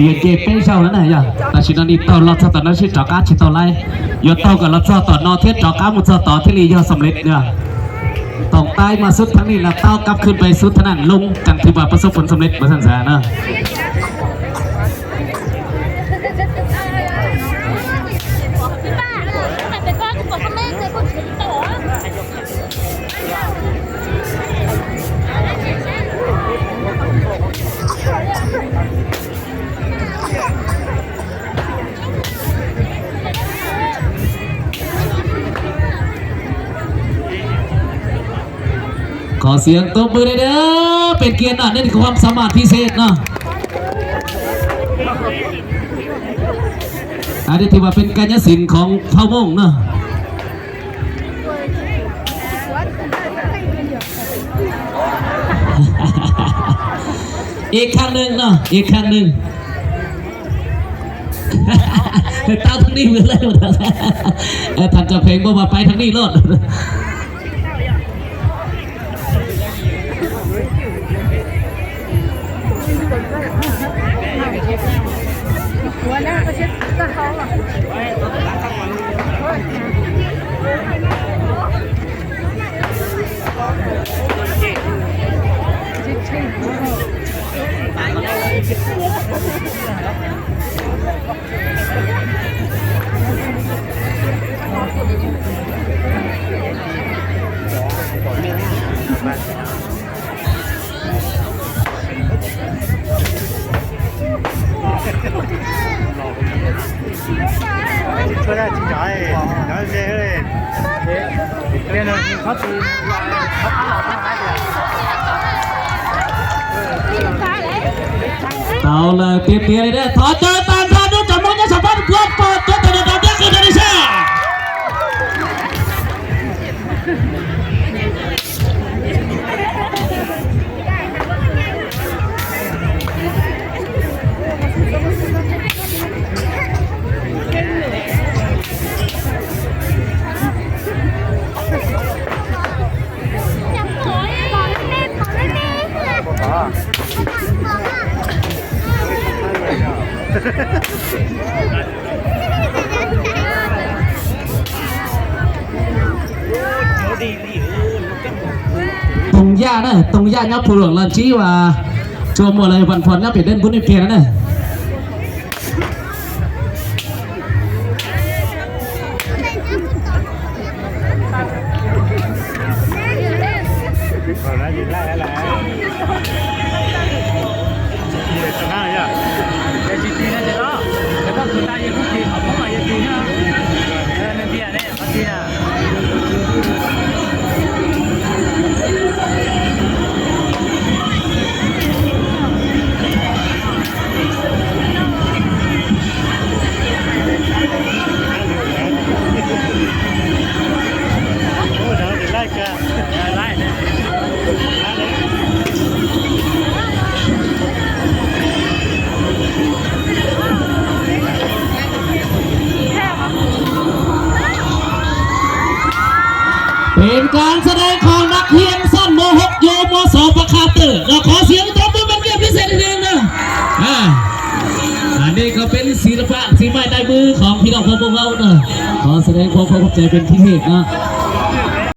Yog nce peb zaug na yog tam sim no nim taug los txog tom no sib rov qab tsis tau laib, yuav taug kom los txog tom no thiab rov qab mus txog tod thiaj li yog xam lej. Toom taib mas xub thab nij na, taub kab khwb peb xub thab naj loob cam thib pab pab xub phoom xam lej pab xam xav na. Qhov xiav tub pw dai dai, pem kiag no nej ความสามารถพิเศษ no. Antes ถือว่าเป็นการตัดสินของ Phaj Mooj นะ. อีกครั้งหนึ่ง no, อีกครั้งหนึ่ง. Tau thaj nij mus lawm, tham cov pheej muaj mas pais thaj nij loj. Tau lawm tiag tiag li, thov caw tag nrho tsoom Hmoob nyob sab Phaj Mooj puab pom tuaj tau nrog rau Diab Qws Dais Ntshiab. Tooj Yaj na, Tooj Yaj nyob Phu Luam los ntsib Vas Tsuas Muas los Vas Phom nyob pem Dej Npub Niaj Kiag na. Pem kab sab dej khoom nab hiam xaj mos hauv yuav mos xov pas khas tawm los qhov xiav tub pw pem kiag pib xej li ntawd na. Antes ko peb xij laj paj xij maij dai pw khoom phij loj phob phob hauv na. Qhov sab dej khoom khoom cai pem thib hej na.